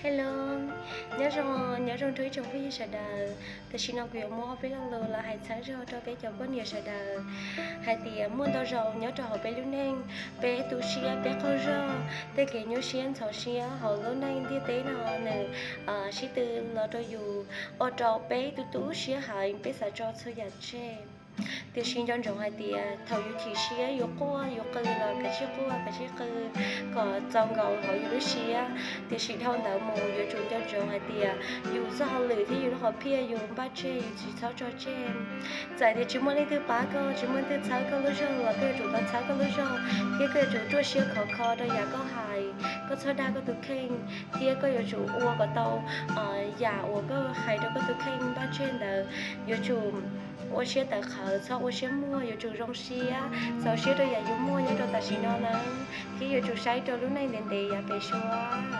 Hello, nyob zoo, nyob zoo rau ib tsoom phooj ywg sawv daws. Tam sim no kuv yuav muab ob peb lo lus los hais txhawb zog rau peb cov poj niam sawv daws hais tias muaj ntau zaus nyob rau hauv peb lub neej, peb tu siab, peb qaug zog, tej kev nyuaj siab ntxhov siab hauv lub neej ntiaj teb no nws sib tw los rau yus, ua rau peb tu tu siab heev, peb xav tso txhua yam tseg. Tiam sis nco ntsoov hais tias thaum yus chim siab yus quaj yus qw los kav tsij quaj kav tsij qw kom txaus nkaus hauv yus lub siab. Tiam sis dhau ntawd mus yuav tsum nco ntsoov hais tias yus txoj hauj lwm thiab yus lub hom phiaj yus npaj tseg yus tsis txhob tso tseg. Txawm tias tsis muaj leej twg pab koj, tsis muaj leej twg txhawb koj lub zog los koj yuav tsum tau txhawb koj lub zog, thiab koj yuav tsum ruaj siab khov kho rau yam koj hais, koj txhob dag koj tus kheej, thiab koj yuav tsum ua kom tau yam uas koj hais rau koj tus kheej npaj tseg ntawd. Yuav tsum ua siab tawv qhawv, txhob ua siab muag, yuav tsum zoo siab, txaus siab rau yam yus muaj nyob rau tam sim no na, thiab yuav tsum saib rau lub neej ntev ntev yav pem suab.